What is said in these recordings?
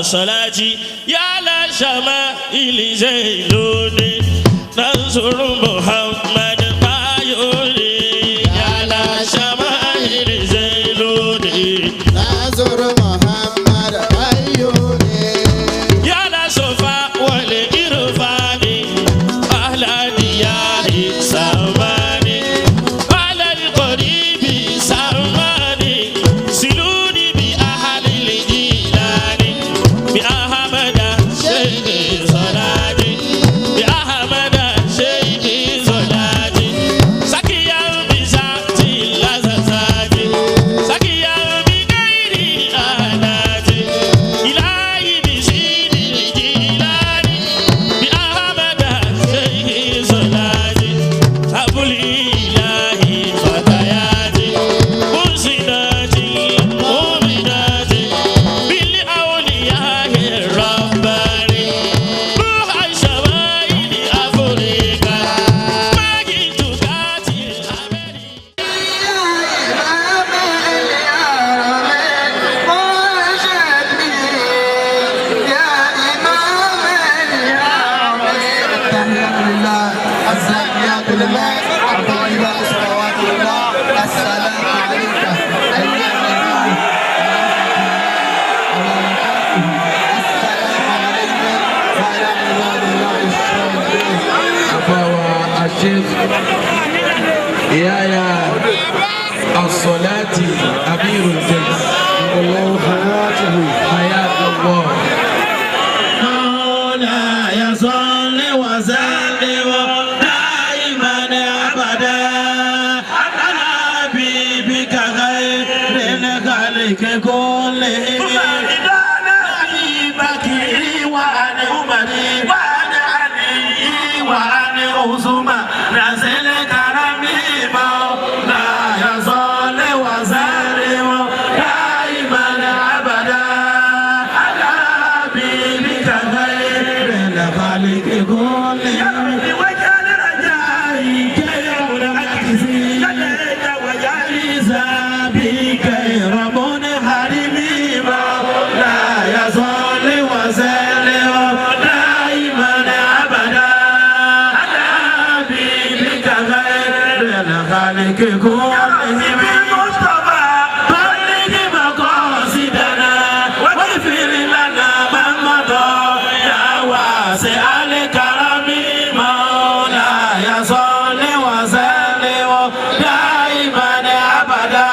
صلاتي يا لا شمائل زيلوني ننصر محمد بايوني يا لا شمائل زيلوني ننصر محمد بايوني يا لا صفا والإرفان أهل ديار سماني على القريب سماني سلوني بأهل الجيلان بأحمد شيخ صلاتي بأحمد شيخ صلاتي سكيا بذات اللذات سكيا بغير الآلات إلهي بسيد الجيلان بأحمد شيخ صلاتي أبو الإله فتياتي مرسلاتي مؤمناتي بالأولياء الرباني روح الشمائل أفريقيا ما جئت قاتل أمريكا السلام عليك أيها النبي السلام علينا وعلى عباد الله الصالحين. Àfàwà Asheikh Yahya As-Salati Amirul Jais. الله حياته. Hayakallah. مولاي صل وسلم دائما ابدا على حبيبك خير الخلق كلهم ابي بكر وعن عمر وعن علي وعن عثمان نزل كرمي مولاي صل وسلم دائما ابدا على حبيبك خير الخلق كلهم وجعل رجائي خير العكسين وجعل زابي خير منحرم مولاي صل وسلم دائما ابدا على حبيبك خير الخلق كلهم المصطفى بلغ مقاصدنا واغفر لنا ما مضى يا واسع الكرم مولاي صل وسلم دائما ابدا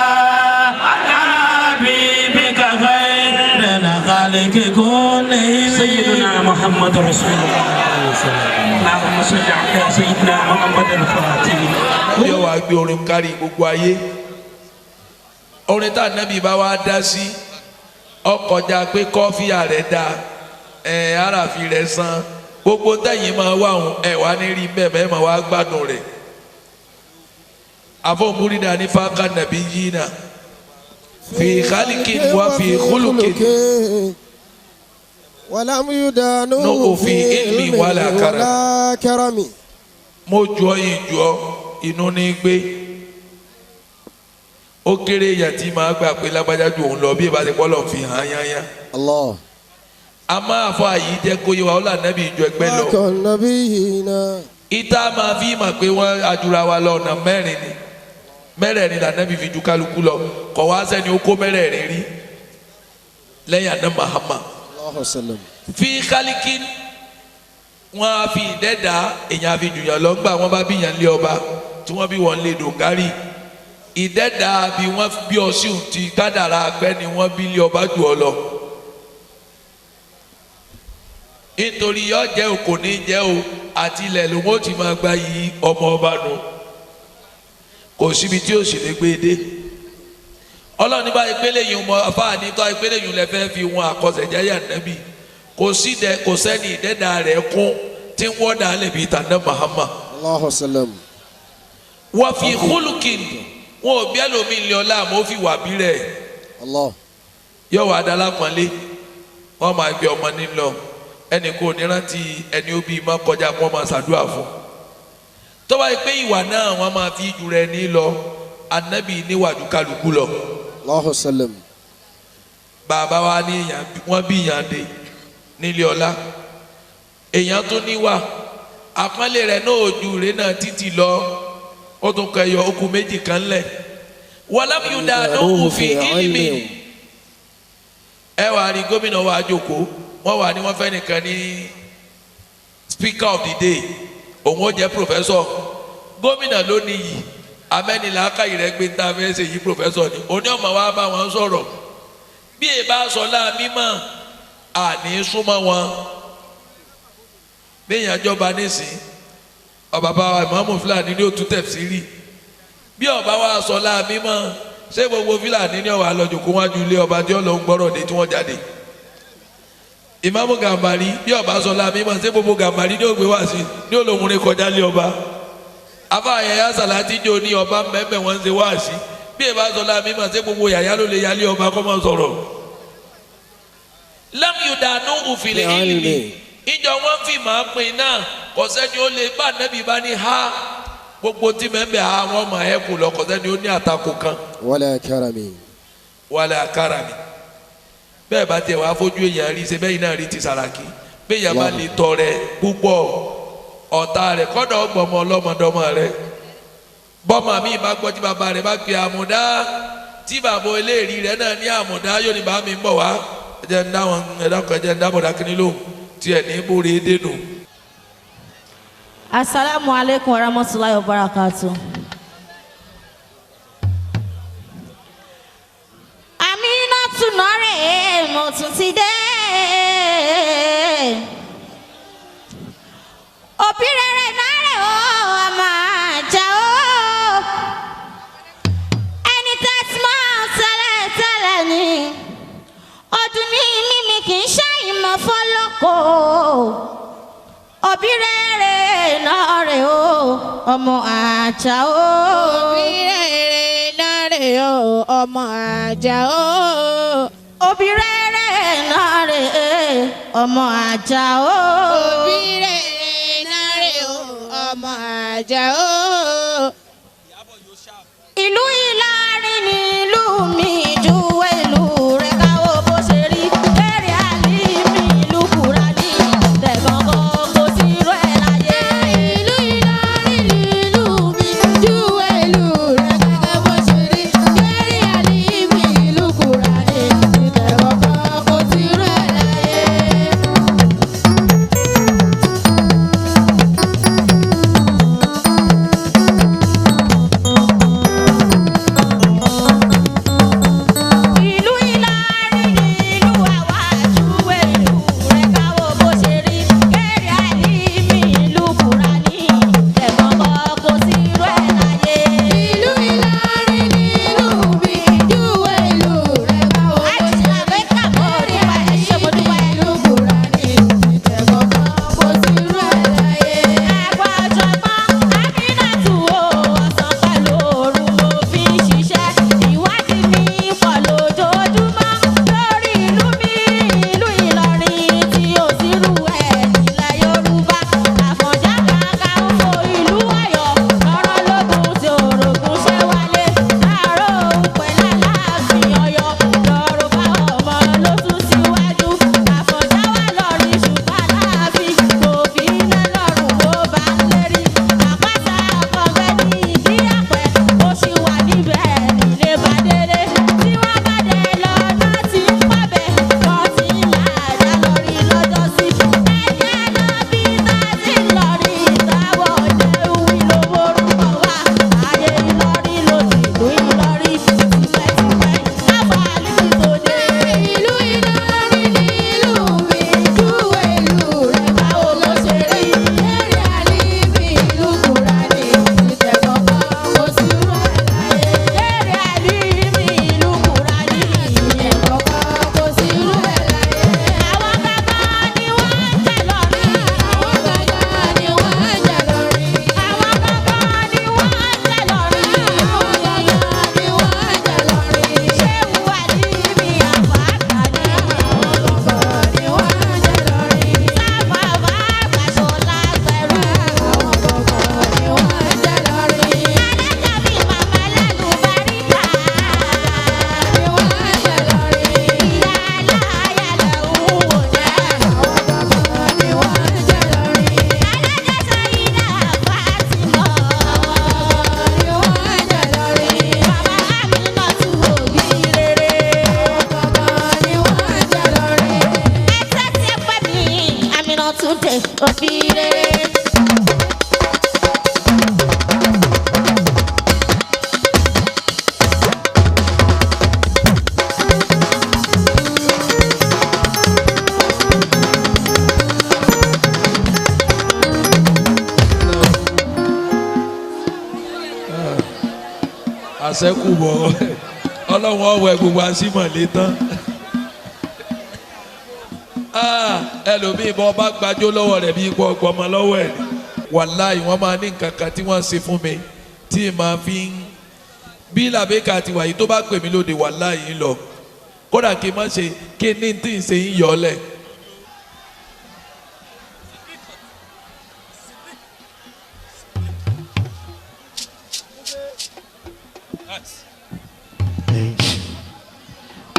على حبيبك خير الخلق كلهم سيدنا محمد رسول الله اللهم صل على سيدنا محمد الفاتح. Yóò wá gbé orin kárí gbogbo ayé. Orin tá ànábì bá wá dá sí ọkọjá pé kọfíà rẹ̀ da ẹ̀ aráàfin rẹ̀ san gbogbo tẹ̀yìn máa wá òun ẹ̀ wá ní rí bẹ́ẹ̀ bẹ́ẹ̀ máa wá gbádùn rẹ̀. Àfọ̀nbúrídà ní fáká nàbí yìí náà fi khaliqin wa fi khuluqin. ولم يدانوه نؤ في علم ولا كرم. ولا كرم. Mo jù ọ yìí jù ọ inú ní gbé ó kéré èèyàn tí máa gbà pé lágbájá ju òun lọ bí ìbá ti pọ́ lọ́n fi hàn yányá. الله. A máa fọ àyè jẹ́ kó yé wa ó là nẹ́bí ìjọ ẹgbẹ́ lọ. النبيين. Ìta máa fi mọ̀ pé wọ́n ajura wa lọ ọ̀nà mẹ́rin ni mẹ́rẹ̀ẹ̀rin là nẹ́bí fi ju kálukú lọ kọ̀ wá sẹ́ni ó kó mẹ́rẹ̀ẹ̀rin rí lẹ́yìn àná Mahama. الله وسلم. Fi kálíkì wọn á fi ìdẹ́dà èèyàn á fi jùyàn lọ ńgbà wọn bá bí yàn lé ọba tí wọ́n bí wọn lé dòǹgárì ìdẹ́dà bí wọ́n bí ọ sí òun ti kádàrá pẹ́ ni wọ́n bí lé ọba jù ọ lọ. Nítorí yọ jẹ́ o kò ní jẹ́ o àti ilẹ̀ lòun ó ti máa gba yìí ọmọ ọba nù kò síbi tí ó sì lè gbé e dé. Ọlọ́run ní báyìí pélé yìí mọ afáàní tó pélé yìí lẹ fẹ́ fi wọn àkọsẹ̀jáyà nẹ́bì kò sí dẹ kò sẹ́ni ìdẹ́dà rẹ̀ kún tí ń wọ́dà lè bi tànà Mahama. الله وسلم. Wọ́n fi húlùkìn wọn ò bí ẹlòmíì lé ọlá àmọ́ ó fi wà bí rẹ̀ الله. yóò wá dá lápọ́nlé wọ́n máa gbé ọmọ nílọ ẹnì kò ní rántí ẹni ó bí má kọjá kó máa ṣàdúrà fún tó bá yẹ pé ìwà náà wọ́n máa fi jù rẹ̀ ní lọ anabi níwájú kálukú lọ. الله وسلم. Bàbá wa ní èèyàn wọ́n bí èèyàn dé nílé ọlá, èèyàn tó níwà àpọ́nlé rẹ̀ náà ojú rẹ̀ náà títì lọ, ó tún kọ ẹyọ okùn méjì kan lẹ̀. Walam yudanuhu fi ilmi. Ẹ wà ní gómìnà wa jókòó, wọ́n wà ní wọ́n fẹ́ nìkan ní speaker of the day, òun ó jẹ́ professor. Gómìnà ló ní yìí amẹ́nilá káyì rẹ̀ gbé tá a fẹ́ ṣe yìí, professor ni òní ọmọ wa bá wọn sọ̀rọ̀. Bí ẹ bá sọ láàmì mọ́ àní súnmọ́ wọn. Béèyàn jọba nísìn, ọba bá wa ìmáàmù Fúlàní ní òtún tẹ̀síìrì, bí ọba wa sọ láàmì mọ́, ṣé gbogbo Fúlàní ní ọwọ́ àlọ́jòkó wájú ilé ọba tí ọlọ́run gbọ́rọ̀ dé tí wọ́n jáde? Ìmáàmù Gàmbàrí, bí ọba sọ láàmì mọ́, ṣé gbogbo Gàmbàrí ní ògbé wá sí ní olóhùn rẹ kọjá lé ọba? Afa yàyà sàlátì jò ní ọba mẹ́mẹ́ wọ́n ń ṣe wá sí. Bí ẹ bá sọ láàmì mọ́, ṣé gbogbo yàyà ló lè yálé ọba kọ́ mọ́ sọ̀rọ̀? Lam yudanuhu fil ilmi. Ìjọ wọn fi máa pin náà, kò sẹ́ni ó lè bá nẹ́bí bá ní ha gbogbo tí mẹ́mbẹ́ ha wọ́n mọ̀ ẹ́ kù lọ, kò sẹ́ni ó ní àtakò kan. Wala karami. Wala karami. Bẹ́ẹ̀ bá tiẹ̀ wá fojú èèyàn rí ṣe bẹ́ẹ̀ náà rí ti Sàràkí, bẹ́ẹ̀ yẹn bá lè tọrẹ púpọ̀ ọ̀tá rẹ̀ kọ́dọ̀ ọgbọ̀mọ ọlọ́mọdọ́mọ rẹ̀ bọ́mọ mi bá gbọ́ tí bàbá rẹ̀ bá pe àmùdá, tí bàbá eléèrí rẹ̀ náà ní àmùdá yóò ní bá mi ń bọ̀ wá, ẹ̀jẹ̀ ń dá wọn ẹ̀dá kan, ẹ̀jẹ̀ ń dá bọ̀dá kínní lóhùn tí ẹ̀ ní bóre dénú. Assalamu alaikum warahmatullahi wabarakatuh. Aminatu nare mo tún ti dé. Òbí rere nare o, a máa jà o. Ẹni tá ti máa tẹ́lẹ̀ tẹ́lẹ̀ ni. Ọdún ní mímí kì í ṣàìmọ̀ fọ́lọ́kọ̀. Òbí rere náà rè o, ọmọ àjà o. Òbí rere náà rè o, ọmọ àjà o. Òbí rere náà rè ọmọ àjà o. Òbí rere náà rè o, ọmọ àjà o. Ìlú Ìlọrin ni ìlú mi, júwe ìlú rẹ̀ káwọ́ bó ṣe rí. Bẹ́ẹ̀rẹ̀ àlìmí ìlú Kùránì, tẹ̀gàn kò sí irú ẹ̀ láyé. Ìlú Ìlọrin nílùú mi, júwe ìlú rẹ̀ gẹ́gẹ́ bó ṣe rí. Bẹ́ẹ̀rẹ̀ àlìmí ìlú Kùránì, ìtẹ̀wọ̀n kò sí irú ẹ̀ láyé. tẹ̀ òfin rere. Àṣẹ́kù bọ̀ ọlọ́run ọ̀wẹ́ gbogbo àṣìmọ̀lé tán. Ẹlòmíì bọ́ bá gbàjọ́ lọ́wọ́ rẹ̀ bí ipò ọgbọ́mọ lọ́wọ́ ẹ̀ wàláì wọ́n máa ní nǹkan kan tí wọ́n ṣe fún mi tí màá fi ń bí làbẹ́kà ti wà yìí tó bá pè mí lóde wàláì ń lọ kódà kí n má ṣe kí ní tí ń ṣe ń yọ ọ́ lẹ̀.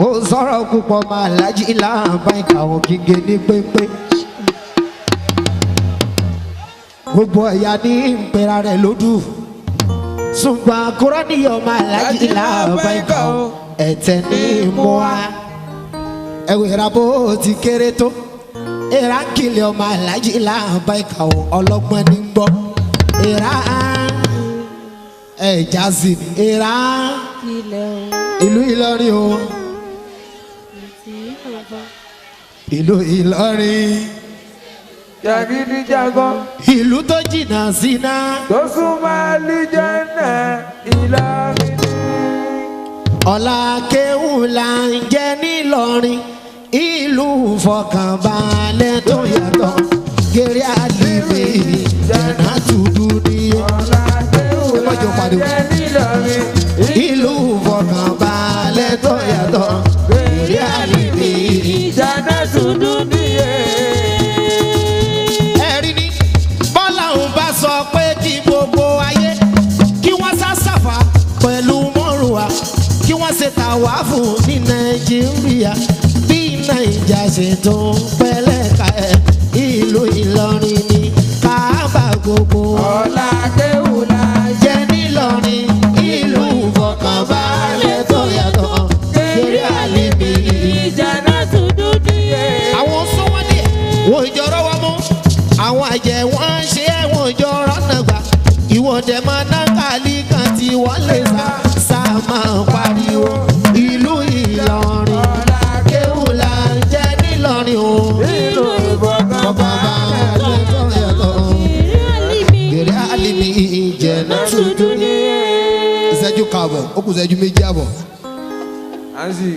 Ó sọ̀rọ̀ púpọ̀ máa lájí láàbá ìkàwọ̀ kígbe ní pépé. Gbogbo ẹ̀yà ní ìpera rẹ̀ lódù. Ṣùgbọ́n àkúrọ́ níyọ̀ máa lájí láàbá ìkàwọ̀ ẹ̀tẹ̀ ní ìmúwa. Ẹ̀wò ìra bó ti kéré tó. Ìra kìlẹ̀ ọmọ alájí láàbá ìkàwọ̀ ọlọ́gbọ́n ní gbọ́. Ìra ẹ̀já sí ni ìra ìlú Ìlọrin o. Ìlú Ìlọrin. Jàgídíjàgan. Ìlú tó jìnnà síná. Tó súnmọ́ àlùjánnà Ìlọrin ni. Ọ̀la kéwù là ń jẹ nílọrin. Ìlú fọkànbalẹ̀ tó yàtọ̀. Gèrè àlìmí jẹ̀nà dúdú ní. Ọ̀la kéwù Ẹ má là jọ ń pariwo. jẹ nílọrin. Ìlú fọkànbalẹ̀ tó yàtọ̀. Gèrè àlìmí. Jẹ̀nà dúdú ní. Ẹ̀rí ni bọ́lá òun bá sọ pé kí gbogbo ayé kí wọ́n sá sàfà pẹ̀lú mọ́rùwà kí wọ́n ṣe tàwáfù ní Nàìjíríà bí Nàìjà ṣe tó pẹ́lẹ́ka ẹ̀ ìlú Ìlọrin ni káàbà gbogbo Ọ̀la kéwù là ń jẹ́ nílọrin ìlú ìfọkànbalẹ̀ tó yàtọ̀ kéré àlebí. Jẹ̀nà dúdú ní. Àwọn sọ́wọ́dì wọn ìjọrọ̀ wọn mú àwọn àjẹ́ wọn ń ṣe é wọn ìjọrọ̀ náà gbà ìwọ́dẹ máa ná kàlí kan tí wọ́n lè sá sá máa pariwo ìlú Ìlọrin Ọ̀la kéwù là ń jẹ́ nílọrin o. ìlú ìfọkànbalẹ̀ tó yàtọ̀ gèrè àlìmí ìjẹ̀nà tuntun ní. Ìṣẹ́jú kààbọ̀ ó kù ìṣẹ́jú méjì àbọ̀. Ansi.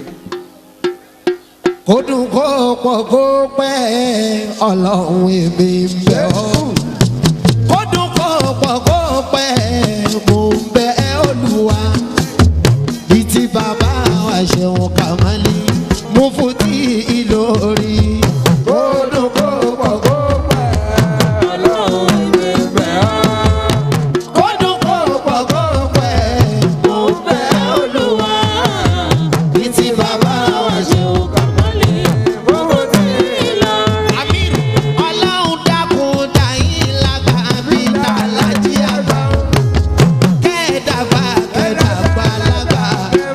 Kó dùn kó pọ̀ kó pẹ́ ọlọ́run èmi ń bẹ̀ ọ́. Kó dùn kó pọ̀ kó pẹ́ mò ń bẹ̀ ẹ́ Olúwa. Bí ti bàbá wa ṣeun Kàmálí, mo fún tí Ìlọrin. Kó dùn kó pọ̀ kó pẹ́ ọlọ́run èmi ń bẹ̀ ọ́. Kó dùn kó pọ̀ kó pẹ́ mò ń bẹ̀ ẹ́ Olúwa. Bí ti bàbá wa ṣeun Kàmálí, mo fún tí Ìlọrin. Amiru, Ọlọ́run dákun dàyín lágbà bí tàlájí àgbà. Kẹ́ẹ̀dàgbà kẹ́ẹ̀dàgbà lágbà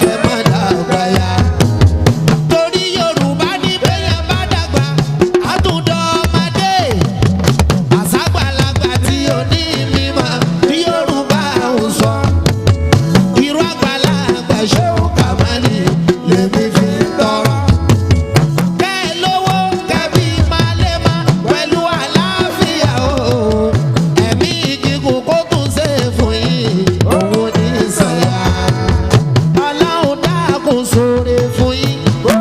kẹ́ má dàgbà yá. Torí Yorùbá ní bẹ́yẹn bá dàgbà, àtúndọ̀ ọmọdé. Àṣàgbàlagbà tí ò ní mímọ̀ ní Yorùbá ń sọ. Irú àgbàlagbà ṣéun Kàmálì lèmi fi ń tọrọ kẹ́ ẹ lówó kẹ́bí máa lé ma pẹ̀lú àlàáfíà o. Ẹ̀mí gígùn kó tún ṣe fún yín òun ní sọ̀yà. Ọlọ́run dákun sóore fún yín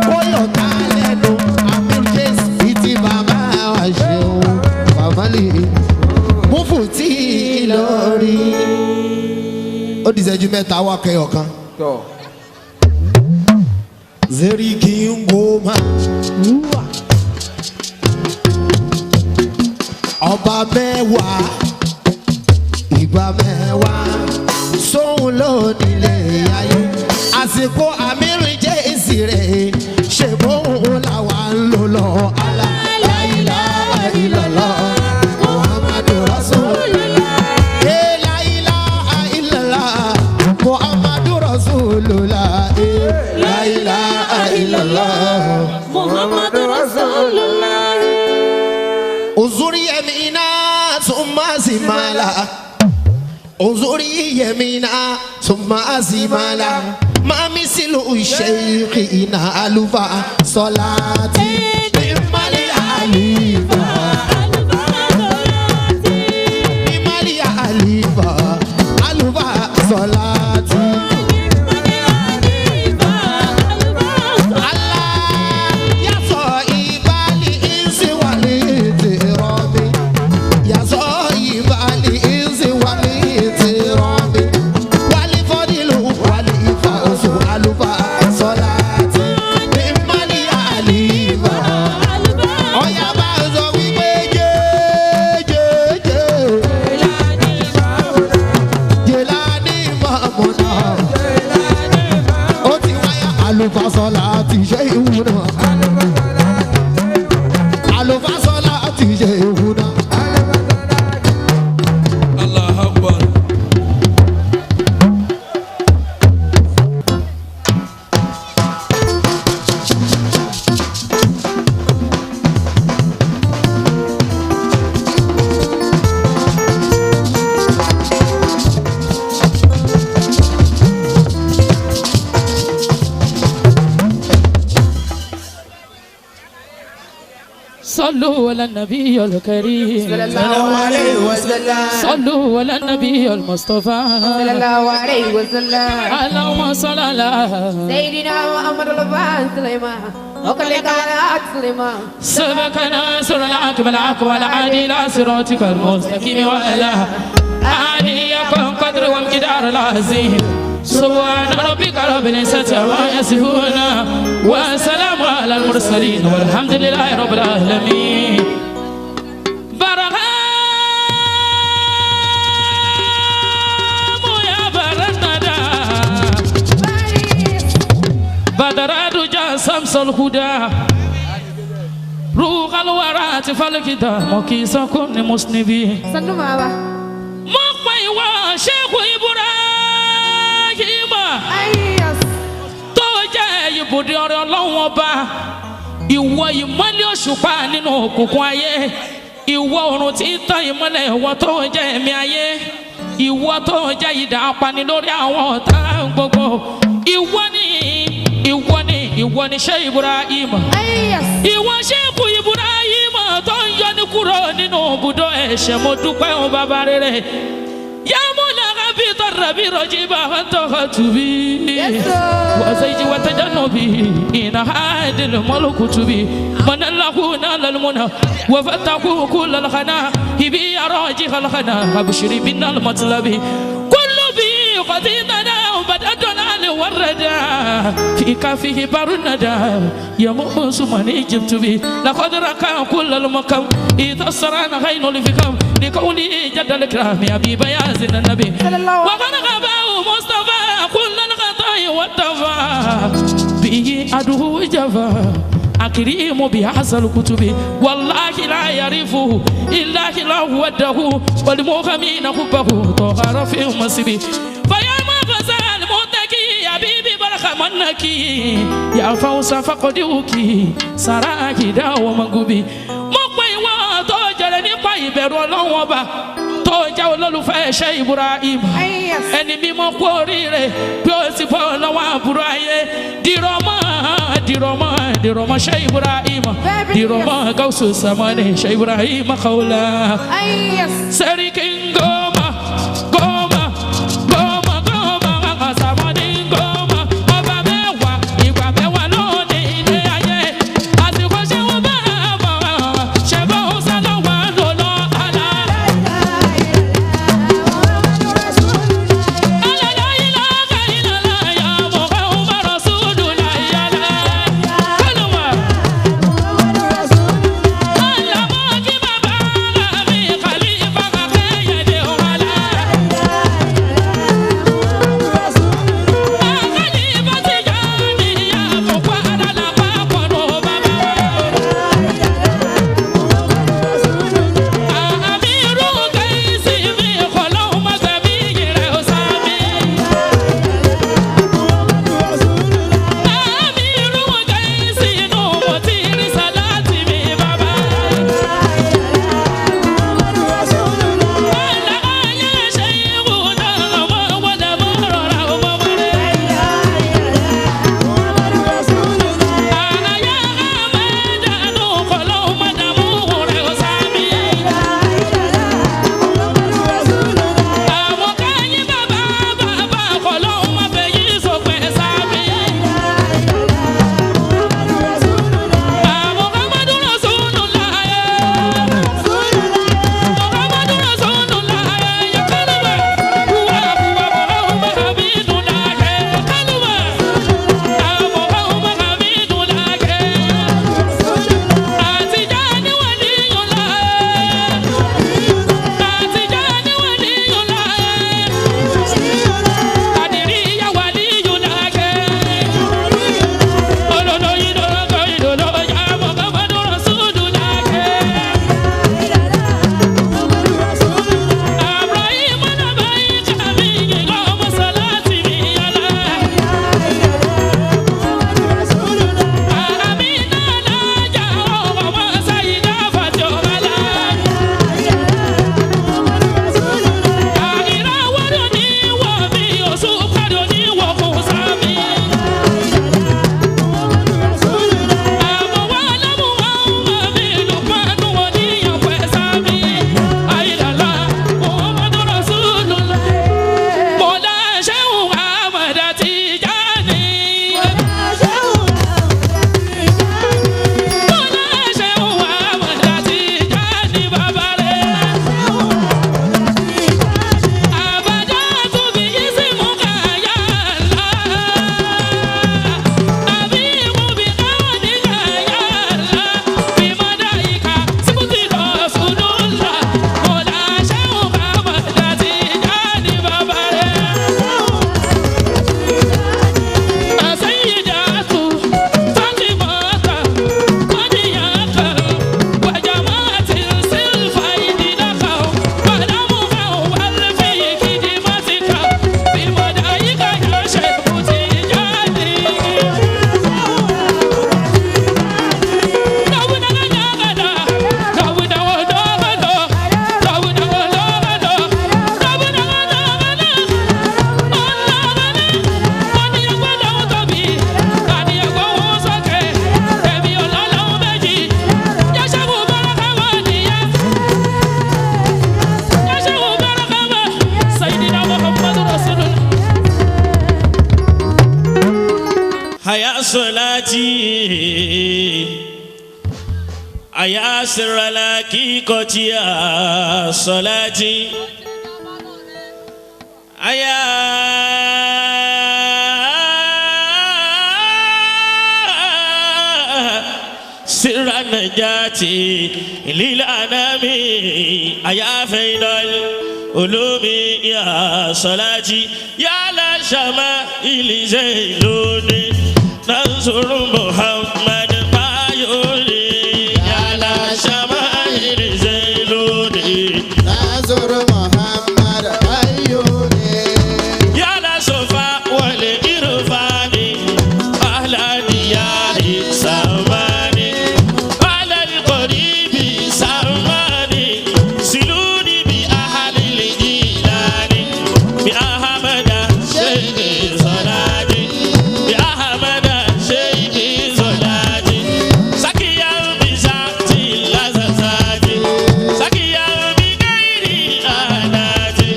kó yọ̀tá lẹ́nu Amir Jésù ìtì bàbá wa ṣeun bàbá lè mú fún tí Ìlọrin. Ó di ìṣẹ́jú mẹ́ta wá kẹyọ̀ kan. Tọ̀. Zeriki Ngoma. Ọba mẹ́wàá, ìgbà mẹ́wàá, sóhun ló nílé ayé. Àsìkò àmírìn jẹ́ èsì rẹ̀, ṣe bóun làwa ń lò lọ. Alá láìlá ìlọ̀lọ́, Muhammadu Rasulullah. Eh, la ilaha illallah, Muhammadu Rasulullah. Eh, la ilaha illallah. Muhammadu Rasulullah. Uzuri ثم شمالا انظري يمينا ثم شمالا ما مثل شيخنا ألفا صلاتي بمالي ألفا بمالي ألفا ألفا صلاتي Allah Akbar. صلوا على النبي الكريم صلى الله عليه وسلم. صلوا على النبي المصطفى صلى الله عليه وسلم. اللهم صل على سيدنا محمد الفاتح سليمان وكلك على سليمان سبقنا سر العاقب العاقب والعادي إلى صراطك المستقيم وعلى آله يكون قدر وامتدار العظيم. سبحان ربك رب العزة عما يصفون وسلام على المرسلين والحمد لله رب العالمين. برهام يا برندى بدر رجا شمس الهدى روح الورى فالكتاب مكيس كن مسنبي Sannu baba. مقوى شيخ إبراهيم Ayyas. tó jẹ́ ibùdó ọ̀rẹ́ Ọlọ́run ọba ìwọ ìmọ́lẹ̀ òṣùpá nínú òkùnkùn ayé ìwọ oòrùn tí ń tàn ìmọ́lẹ̀ ìwọ tó jẹ́ ẹ̀mí ayé ìwọ tó jẹ́ idà apani lórí àwọn ọ̀tá gbogbo ìwọ ni ìwọ ni ìwọ ni ṣé Ibrahim Ayyas. ìwọ ṣéèkù Ibrahim tó ń yọni kúrò nínú ibùdó ẹ̀ṣẹ̀ mo dúpẹ́ o bàbá rere yàmúlẹ̀ rabi rọjíbà tọ́kọ̀tùbí wàzẹ́jì wàtẹ́jọ́nùbí iná hàdìlì mọ́lùkùtùbí mọ̀nàláhù nàlọ́lùmọ́nà wàfẹ́tàkù kúlọ̀lọ́kànà ibi àrọ́jì kọlọ́kànà àbùsùrì bí nàlùmọ́tìlábí kúlùbí kọ́tìtàdà bàdàdọ́nà wàrẹ̀dà fìkàfìhì barúnàdà yẹmúsùmọ̀nì jìbìtùbí làkọ́dúrà kan kúlọ̀lùmọ́kàm ìtọ́sọ̀rọ̀ àyìnlú fìkàm لقوله جد الكرام يا أبي بيازن النبي وقد غباه مصطفى كل الخطايا الله والتفا به أدعو جفا أكريم بأحسن الكتب والله لا يعرفه إلا الله وده والمؤمنين حبه طهر في مسبي فيا مغزى المتقي يا بيبي برخ منكي يا فوز فقدوك سراكي داو منغوبي mo pe ìwọ tó jẹrẹ nípa ìbẹ̀rù Ọlọ́run ọba tó jẹ́ olólùfẹ́ ṣe Ibrahim ẹni mímọ́ kú oríire bí ó ti bọ́ lọ́wọ́ àbúrò ayé dìrọ̀mọ́ dìrọ̀mọ́ dìrọ̀mọ́ ṣe Ibrahim dìrọ̀mọ́ Gausu Samani ṣe Ibrahim kọ́lá Sẹ́ríkì ngoma ngoma ngoma ngoma Samani ngoma ọba mẹ́wàá ìgbà mẹ́wàá lónìí ilé ayé àsìkò ṣé wọ́n bá bọ̀ ṣe bọ́ ń sá lọ́wọ́ lọ́lọ́ àlá. حيا صلاتي أيا سر الحقيقة يا صلاتي أيا سر النجاة للأنام أيا فيض العلوم يا صلاتي يا لا شمائل زيلوني ننصر محمد بايوني يا لا شمائل زيلوني ناظر محمد أيوني يا لا صفا والإرفان أهل ديار سماني على القريب سماني سلوني بأهل الجيلان بأحمد شيخ صلاتي بأحمد شيخ صلاتي سكيا بذاتي لذاتي سكيا بغير آلاتي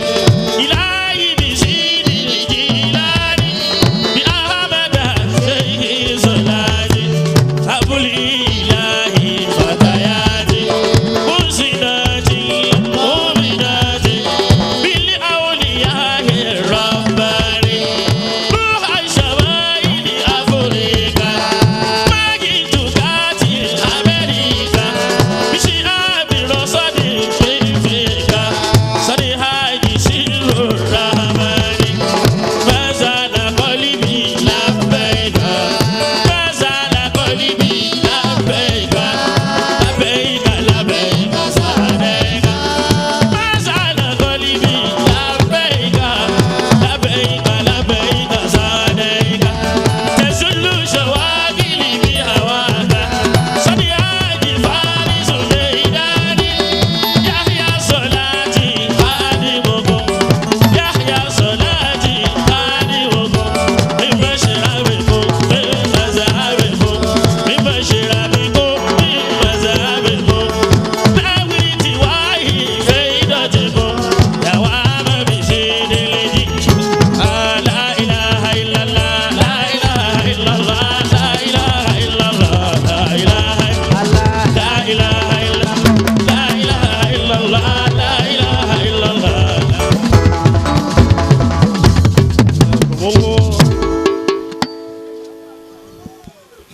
إلهي بسيد الجيلان بأحمد شيخ صلاتي أبو الإله فتياتي مرسلاتي مؤمناتي بالأولياء الرباني روح الشمائل أفريقيا ماجد كاتي أمريكا بشهاب رصد إفريقيا صريحة سر الرحمن ما زال قلبي لبيك ما زال قلبي لبيك لبيك لبيك سعديك ما زال قلبي لبيك لبيك لبيك سعديك تزل شواغلي بهواك صديقي فارس ميداني يحيى صلاتي خادمكم يحيى صلاتي خادمكم من مشربكم من مذهبكم من مشربكم من مذهبكم دعوتي واهي فيدتكم دوام بسيد الجي لا إله إلا الله لا إله إلا الله لا إله إلا الله لا إله لا إله إلا لا إله إلا الله لا إله إلا الله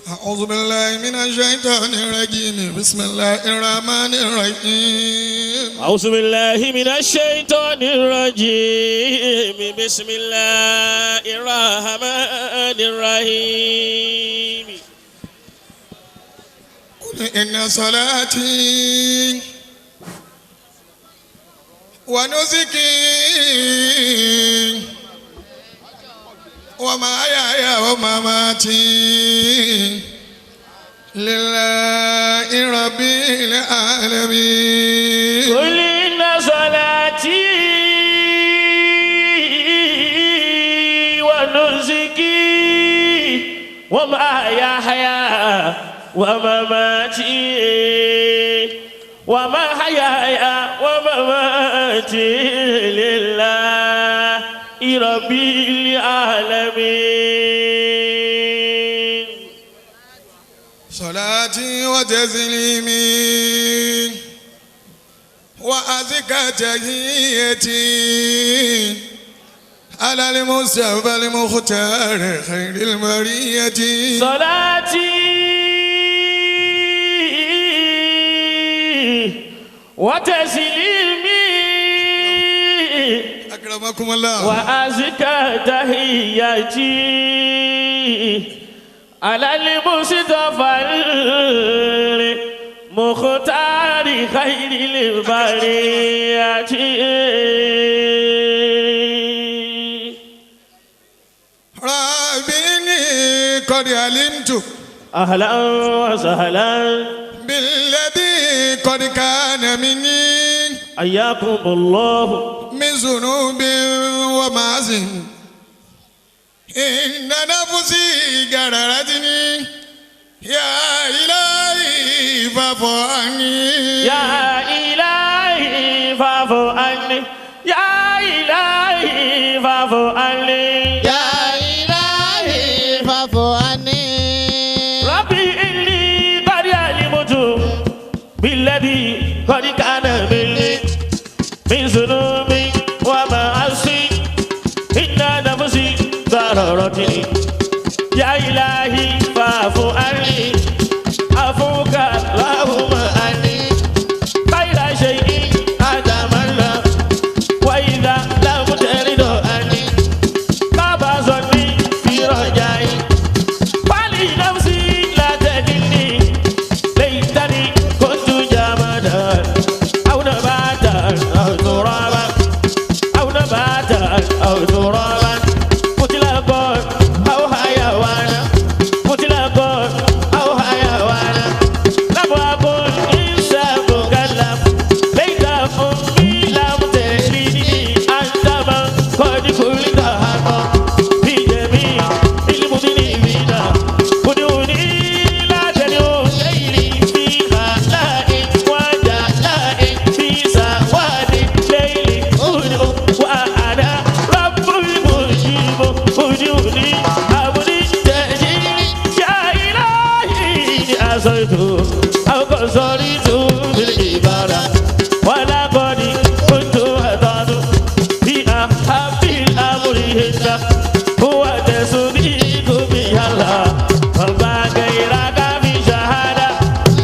أعوذ بالله من الشيطان الرجيم بسم الله الرحمن الرحيم أعوذ بالله من الشيطان الرجيم بسم الله الرحمن الرحيم قل إن صلاتي ونسكي ومحياي ومماتي لله رب العالمين قل إن صلاتي ونسكي ومحياي ومماتي ومحياي ومماتي لله رب العالمين صلاتي وتسليمي وأزكى تحيتي على المصطفى المختار خير البرية صلاتي وتسليمي أكرمكم الله وأزكى تحياتي على المصطفى المختار خير البرية ربي قد علمت أهلا وسهلا بالذي قد كان مني حياكم الله من ذنوب ومعاصي إن نفسي غررتني يا إلهي فاعف عني يا إلهي فاعف عني يا إلهي فاعف عني يا إلهي فاعف فاعف عني. ربي إني قد علمت بالذي قد كان مني من ذنوبي ومعاصي إن نفسي ضررتني يا إلهي فاعف عني عفوك اللهم عني خير شيء أتمنى وإذا لم ترد عني خاب ظني في رجائي فلنفسي لا تجدني ليتني كنت جمادا أو نباتا أو ترابا أو نباتا أو ترابا مطلقا أو حيوانا مطلقا أو حيوانا لم أكن إنسان مكلف ليت أمي لم تلدني أنت من قد قلت حقا في جميع المذنبين ادعوني لا تدعو غيري في خلاء وجلاء في سواد الليل ادعو وأنا رب المجيب ادعوني أبني تجيني يا إلهي عصيت أو قصرت بالعبادة ولقد كنت أضل في أحب الأمر هنا هو تصديق بها الله قلبا غيرك في شهادة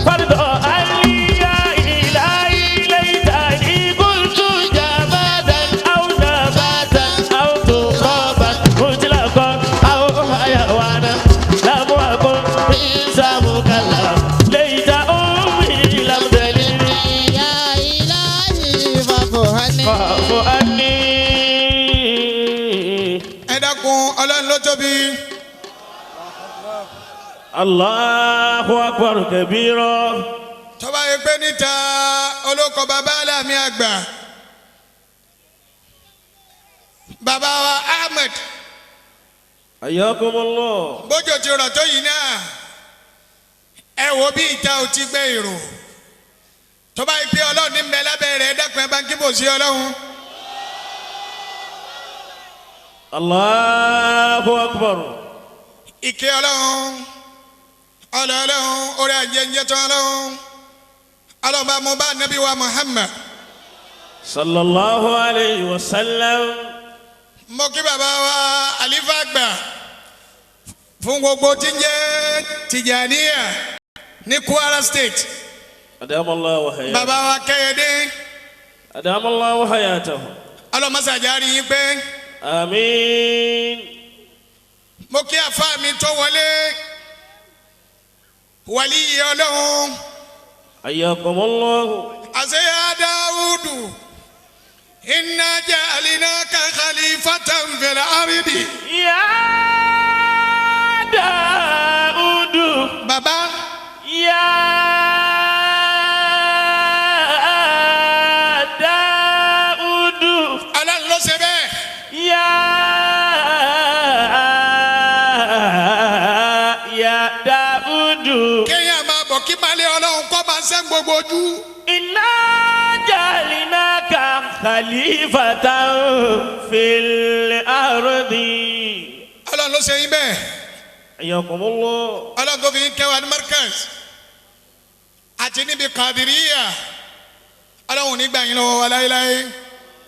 فرض علي يا إلهي ليتني كنت جمادا أو نباتا أو ترابا مطلقا أو حيوانا لم أكن إنسان مكلف ليت أمي لم تلدني يا إلهي فاعف عني. فاعف عني. Ẹ dákun, Ọlọ́run ló tóbi. Allahu akbar kabira. Tọ́ba yìí pé níta olóko bàbá aláàmì àgbà bàbá wa Ahmed Ayakumullah. bójú ti rọ̀ tó yìí náà, ẹ wo bí ìta ò ti gbé èrò. Tọ́ba yìí pé Ọlọ́run ní mbẹ lábẹ́ rẹ̀, ẹ dákun, ẹ bá ń kíbò sí Ọlọ́run. Allahu akbar. Ìkẹ́ Ọlọ́run, ọlọ́run, orí ajẹ́njẹ́ tán Ọlọ́run, Ọlọ́run bá mo bá Nábì wa Muhammad. Sallallahu alayhi wa sallam. Mo kí bàbá wa àlífà àgbà fún gbogbo tí ń jẹ́ Tìjàníyà ní Kwara State. Adamallahu hayatahu. Bàbá wa Kẹ́yẹdé. Adamallahu hayatahu. Ọlọ́mọsàjà rí yín pé. Àmín. Mo kí àfa mi tó wọlé, wàlí Ọlọ́run. Ayakumullahu. Àṣeyà Dáúdù, inna ja'alnaka khalifatan fil ardi. Ya Daudu. Bàbá. Ya Daudu. Ọlọ́run ló ṣe bẹ́ẹ̀. Ya Daudu. Kéèyàn máa bọ̀ kí balẹ̀ Ọlọ́run kọ́ máa ṣẹ́ gbogbo ojú. Inna ja'alnaka khalifatan fil ardi. Ọlọ́run ló ṣe yín bẹ́ẹ̀. Ayakumullah. Ọlọ́run tó fi yín kẹwàá ní Markaz àti níbi Kàdíríyà, Ọlọ́run ò ní gbà yín lọ́wọ́ wa láéláé.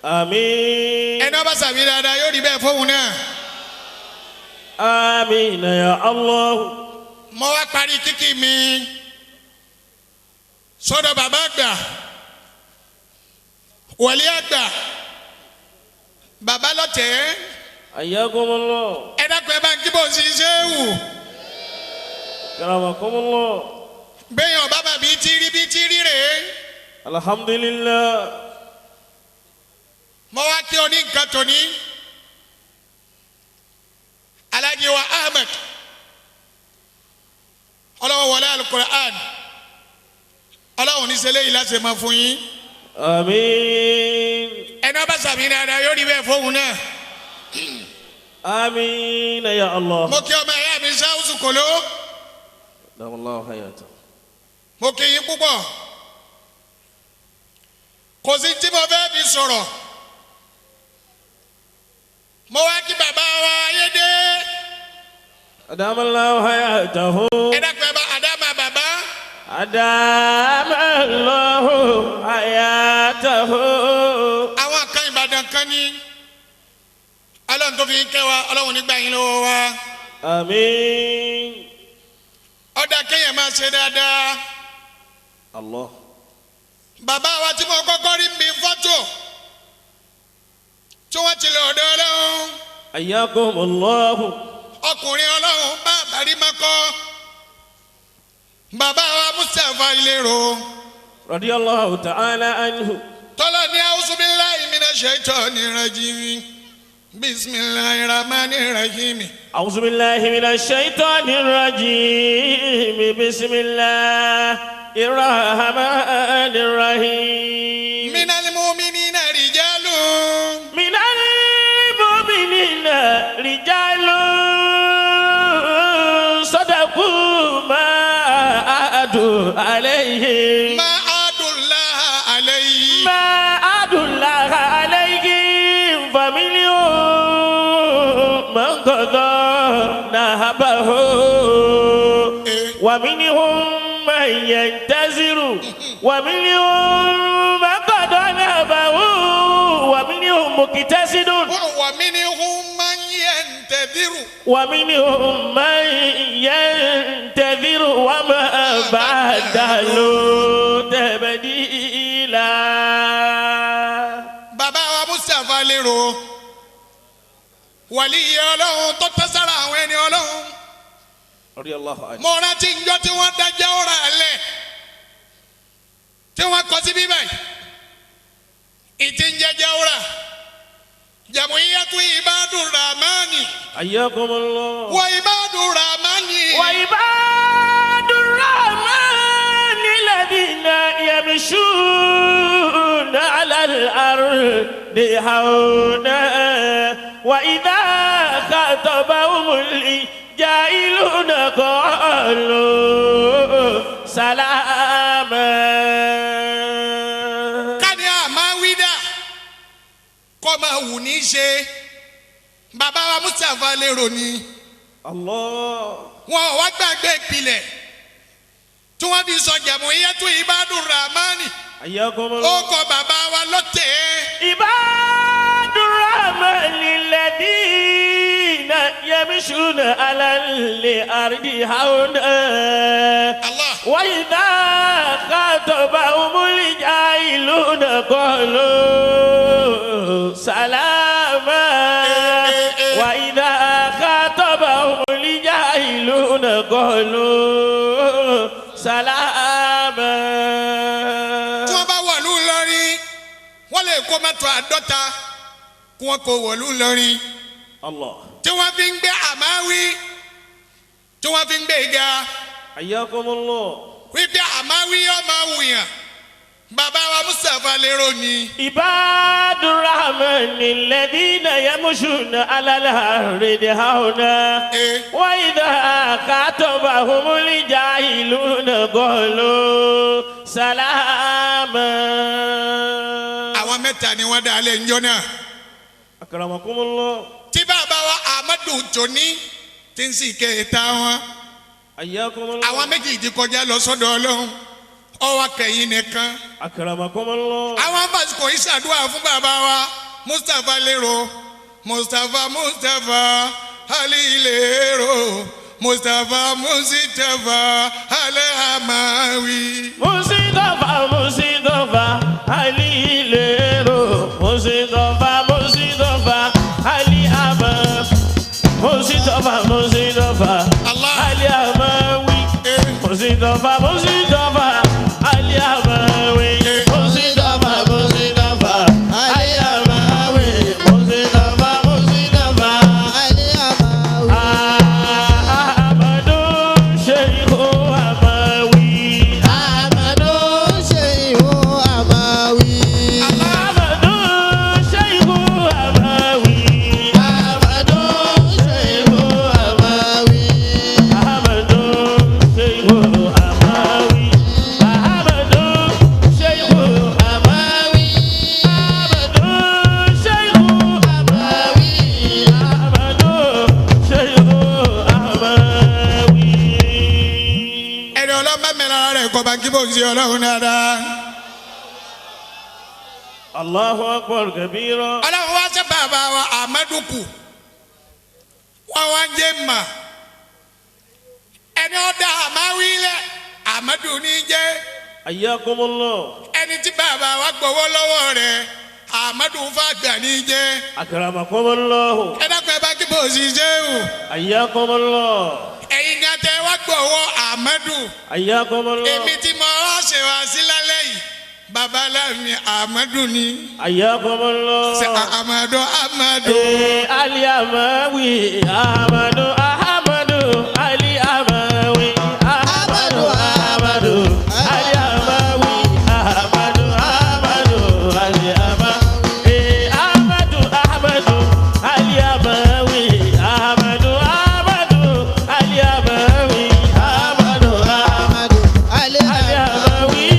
Àmín. Ẹni ọba sàmì dáadáa yóò rí bẹ́ẹ̀ fóun náà. Àmín ya Allah. Mo wá parí kíkì mi sọ́dọ̀ bàbá àgbà, wọlé àgbà, bàbá lọ́tẹ̀ẹ́. Ayakumullah. Ẹ dákun, ẹ bá ń kí bò ń ṣiṣẹ́ wù. Karamakumullah. Bẹ́ẹ̀ ọba bàbí tí rí bí tí rí rèé. Alhamdulillah. Mo wá kí ọ ní nǹkan tòní, Alhaji wa Ahmed, ọlọ́wọ́ wọlé Alukur'an, Ọlọ́run ní sẹlẹ̀ yìí láti máa fún yín. Àmín. Ẹni ọba sàmì dáadáa yóò rí bẹ́ẹ̀ fóun náà. Àmín ya Allah. Mo kí ọmọ ẹ̀yà mi sáwùsù kòló. Allahu hayata. Mo kí yín púpọ̀. Kò sí tí mo fẹ́ fi sọ̀rọ̀. Mo wá kí bàbá wa Ayédè. أدام الله حياته. Ẹ dákun, ẹ bá àdámà bàbá. أدام الله حياته. Àwọn kan Ìbàdàn kan ní Ọlọ́run tó fi ń kẹ́ wa, Ọlọ́run nígbà yín lọ́wọ́ wa. آمين. Ọ̀dà kéèyàn máa ṣe dáadáa. الله. Bàbá wa tí mo kọ́kọ́ rí mi fọ́tò tí wọ́n ti lọ ọ̀dọ̀ Ọlọ́run. حياكم الله. Ọkùnrin Ọlọ́run bá àbárí má kọ́ bàbá wa Mustapha Ilérò. رضي الله تعالى عنه. Tọ́lá ní أعوذ بالله من الشيطان الرجيم بسم الله الرحمن الرحيم. أعوذ بالله من الشيطان الرجيم، بسم الله الرحمن الرحيم. من المؤمنين رجال. من المؤمنين رجال صدقوا ما عاهدوا عليه. ما عاهدوا الله عليه. ما عاهدوا الله عليه، فمنهم من قضى نحبه ومنهم من ينتظر، ومنهم من قضى نحبه ومنهم مقتصد. ومنهم من ينتظر. ومنهم من ينتظر وما بدلوا تبديلا. Bàbá wa Mustapha Lérò, wàlí Ọlọ́run tó tẹ́ sára àwọn ẹni Ọlọ́run. رضي الله عنه. Mo rántí njọ́ tí wọ́n dájá ọ̀rọ̀ alẹ̀ tí wọ́n kọ sí bíbá yìí ìtì ń jẹjẹ ọ̀rà Jàmúyẹ́tù Ìbádùn Ràmánì. حياكم الله. Wọ Ìbádùn Ràmánì. وعباد الرحمن الذين يمشون على الأرض هونا وإذا خاطبهم الجاهلون قالوا سلاما. Káni àmà wídà kọ́ máa wù ní í ṣe bàbá wa Mustapha Lérò ni. الله. Wọn ò wá gbàgbé ìpìlẹ̀ tí wọ́n fi sọ Jàmúyẹ́tù Ìbádùn Ràmánì. حياكم Ó الله. kọ bàbá wa lọ́tẹ̀ẹ́. عباد الرحمن الذين يمشون على الأرض هونا Allah. وإذا خاطبهم الجاهلون قالوا سلاما. وإذا خاطبهم الجاهلون قالوا سلاما. Tí wọ́n bá wọ̀lú Ìlọrin, wọ́n lè kó mọ́tò 50 kí wọ́n kó wọ̀lú Ìlọrin الله. tí wọ́n fi ń gbé àmáwí, tí wọ́n fi ń gbé ga. حياكم الله. Wípé àmáwí ọmọ wùyàn bàbá wa Mustapha Lérò ni. عباد الرحمن الذين يمشون على الأرض هونا وإذا خاطبهم الجاهلون قالوا سلاما. Àwọn mẹ́ta ni wọ́n dá alẹ́ ńjọ́ náà. أكرمكم الله. Tí bàbá wa Ahmadu tóní tí ń sì kẹta wọn. حياكم الله. Àwọn méjì ti kọjá lọ sọ́dọ̀ Ọlọ́run, ọwọ́ kẹyìn nìkan. أكرمكم الله. Àwọn fásitì yìí ṣàdúrà fún bàbá wa Mustapha Lérò, Mustapha, Mustapha Ali Lérò, Mustapha, Mustapha Ali Hamawi. Mustapha, Mustapha Ali Lérò, Mustapha, Mustapha Ali Ahmad, Mustapha, Mustapha Allah. Ali Amawi. Mustapha, Mustapha Ali Amawi. Mustapha, Mustapha Ali Amawi. Mustapha, Mustapha Ali Amawi. Ahmadu Sheikh Amawi. Amadu Shehu Amawi. Ahmadu Sheikh Amawi. Amadu Shehu Amawi. Ahmadu Sheikh Amawi. rẹ̀ kọ́ bá kí bò ń ṣe ọlọ́run dáadáa. Allahu akbar kabira. Ọlọ́run wá sí bàbá wa Ahmadu kù wọ́n wá ń jẹ́ mà ẹni ọ̀dà àmáwí lẹ̀ Ahmadu ní jẹ́. Ayyakumullah. Ẹni tí bàbá wa gbowó lọ́wọ́ rẹ̀ Ahmadu fàgbà ní jẹ́. Akramakumullah. Ẹ dákun ẹ bá kí bò sí ṣe o. Ayyakumullah. Ẹ̀yin kan tẹ wá gbowó Ahmadu. Ayyakumullah. Èmi tí mo wá ṣe wá sí lálẹ́ yìí babaláwo Ahmadu ni. Ayyakumullah. Ṣé Ahmadu Ahmadu. Ali Amawi Ahmadu Ahmadu Ali Amawi Ahmadu Ahmadu Ali Amawi Ahmadu Ahmadu Ali Amawi Ahmadu Ahmadu Ali Amawi Ahmadu Ahmadu Ali Amawi Ahmadu Ahmadu Ali Ali Amawi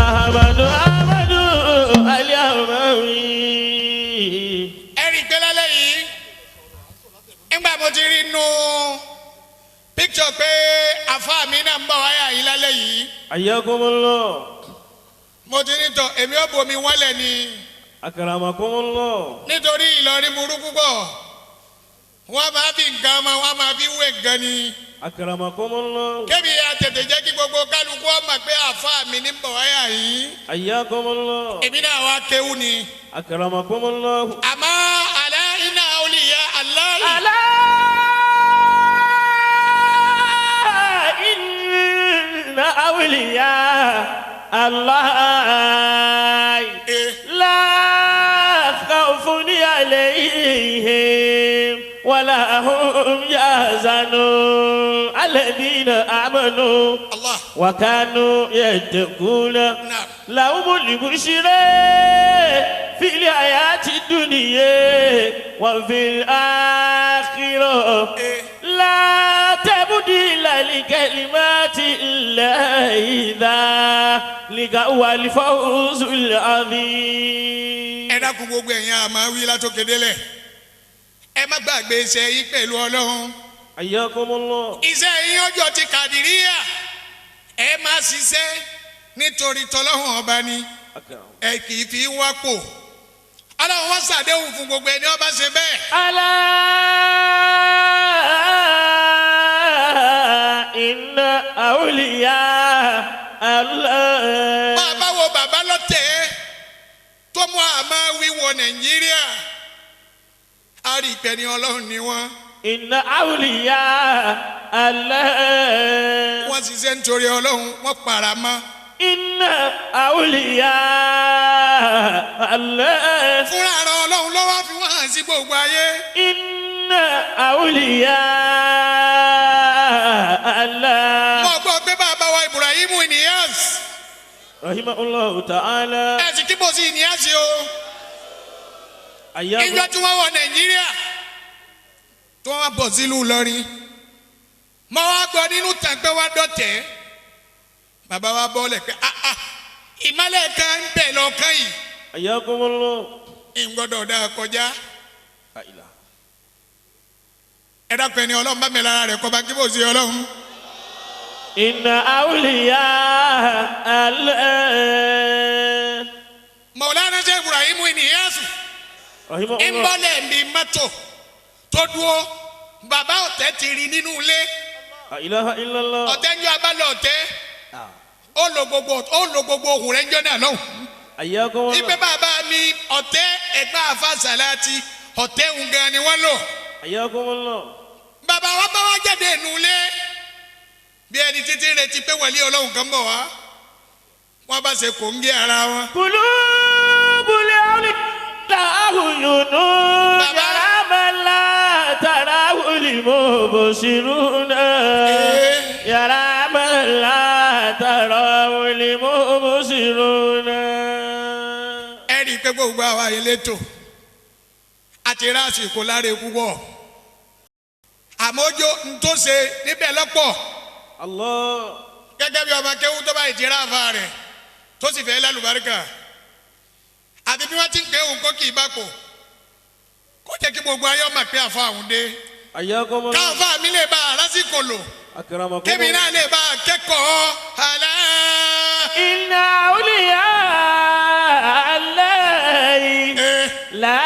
Ahmadu Ahmadu Ali Amawi. Ẹ̀rí pé lálẹ́ yìí nígbà mo ti rí inú píkṣọ̀ pé àfáà mi náà ń bọ̀ wáyà yìí lálẹ́ yìí. Ayyakumullah. Mo ti ní tọ̀ èmi ò bomi wọ́lẹ̀ ni. Akramakumullah. Nítorí Ìlọrin burú púpọ̀ wọ́n máa fi nǹkan ọmọ wọ́n máa fi wé nǹkan ni. Akramakumullah. Kébi àtètè jẹ́ kí gbogbo kálukú ọmọ pé àfáà mi ní bọ̀ wáyà yìí. Ayyakumullah. Èmi náà wá kéwú ni. Akramakumullah. Àmọ́ àlá iná olùyà aláì. Alá inna awliya Allah la khawfun alayhim wala hum yahzanun alladhina amanu Allah. wa kanu yattaquna Naam. lahumul bushra fil hayati dunya wa fil akhirah la tabdila li kalimati llahi dhalika huwal fawzul azim. Ẹ dákun gbogbo ẹ̀yin àmọ́ wí látòkè délẹ̀ ẹ má gbàgbé iṣẹ́ yín pẹ̀lú Ọlọ́run. Ayyakumullah. Iṣẹ́ yín ọjọ́ ti Kàdíríyà ẹ máa ṣiṣẹ́ nítorí tọ́lọ́hún ọba ni ẹ kì í fi wápò Ọlọ́run wá ṣàdéhùn fún gbogbo ẹni ọba ṣe bẹ́ẹ̀. Ala inna awliya Allah. Bàbá wo bàbá lọ́tẹ̀ tó mú àmọ́ wíwọ Nàìjíríà á rí ìpẹ́ ní Ọlọ́run ni wọ́n. Inna awliya Allah. Wọ́n ṣiṣẹ́ nítorí Ọlọ́run wọ́n para mọ́. Inna awliya Allah. Fúnra ara Ọlọ́run ló wá fi wọ́n hàn sí gbogbo ayé. Inna awliya Allah. Mo gbọ́ pé bàbá wa Ibrahim Inyas. Rahimahullahu ta'ala. Ẹ sì kí bó sí Inyas o. Ìjọ tí wọ́n wọ Nàìjíríà tí wọ́n bọ̀ sílùú Ìlọrin. Mo wá gbọ́ nínú tàn pé wá dọ̀tẹ̀. Bàbá wa bọ́lẹ̀ pé ah ah ìmọ̀lẹ̀ kan ń bẹ̀ lọ́kàn yìí. Ayyakumullah. Ń gbọ́dọ̀ dá a kọjá. Ẹ dákun ẹni Ọlọ́run bá mi lára rẹ̀ kọ́ bá kí bò sí Ọlọ́run. Inna awliya Allah. Mọ̀lánà ṣe Ibrahim Inyas. Rahimahullah. Ń bọ́lẹ̀ ní mọ́tò tó dúró bàbá ọ̀tẹ̀ ti rí nínú ilé. La ilaha illallah. Ọ̀tẹ̀ ń jọ abálẹ̀ ọ̀tẹ̀. Ó lo gbogbo ohùn rẹ̀ ń jọ náà lọ́hùn. Ayyakumullah. Ipe bàbá mi ọ̀tẹ̀ ẹ̀gbọ́n àfa sàláàtì ọ̀tẹ̀ ń gan ni wọ́n lò. Ayyakumullah. Bàbá wa bá wa jáde nínú ilé. Bí ẹni títí retí pé wàlí Ọlọ́run kan bọ̀ wá. Wọ́n bá ṣe kò ń gé ara wọn. Kulubul awliya yara man la tarahu limubsiruna. Yara man la tarahu limubsiruna. Ẹ rí i pé gbogbo àwa elétò àti rásìkò láre púpọ̀. Àmójó ń tó ṣe níbẹ̀ lọ́pọ̀. Allah. Gẹ́gẹ́ bí ọmọ kéwú tó bá ìdíra àfa rẹ̀ tó sì fẹ́ lálùbáríkà. Àti bí wọ́n ti ń pè òun kó kì í bá kò. Kó jẹ́ kí gbogbo ayé ọmọ pé àfa àwọn dé. Káfá mi lè bá arásìkò lò. Kébì náà lè bá kẹ́kọ̀ọ́ àlá. Inna awliya Allahi la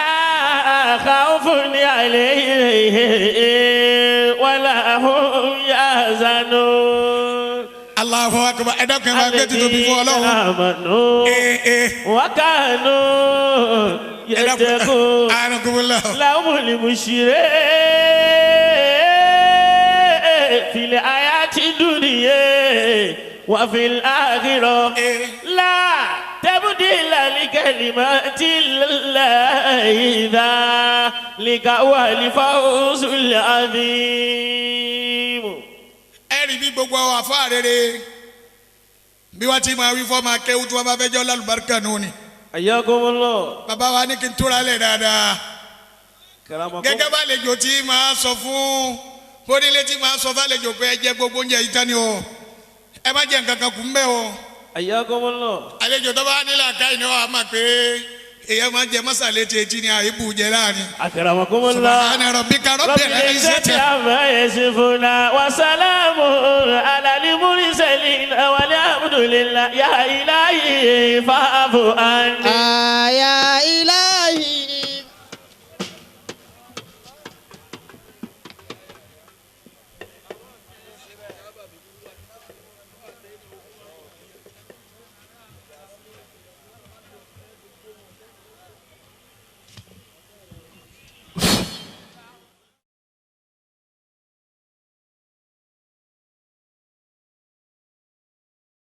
khawfun alayhim wala hum yahzanun. Allahu akbar. Ẹ dákun ẹ máa gbé tuntun bí fún Ọlọ́run. Wa kanu yattaqun. Lahumul bushra fil hayati dunya wa fil akhirah. La tabdila li kalimatillahi dhalika huwal fawzul azim. Ẹ rí bí gbogbo àwọn àfáà rere bí wọ́n ti máa wí fọ́ máa kéwú tí wọ́n bá fẹ́ jọ́ lálùbáríkà nù ni. Ayakumullah. Bàbá wa ní kí n túra lẹ̀ dáadáa. Gẹ́gẹ́ bá àlejò tí máa sọ fún fónílé tí máa sọ fàlejò pé ẹ jẹ gbogbo oúnjẹ yìí tán ni o, ẹ má jẹ nǹkan kan kù ń bẹ́ o. Ayakumullah. Àlejò tó bá nílò àká ìnáwó àmà pé èyàn máa ń jẹ mọ́sálẹ̀ tí etí ni àìbù jẹ láàrin. Akramakumullah. Subhana rabbika rabbil izzati amma yasifuna wa salamun ala al-mursalin walhamdulillah ya ilahi fa'fu anni. Ya ilahi.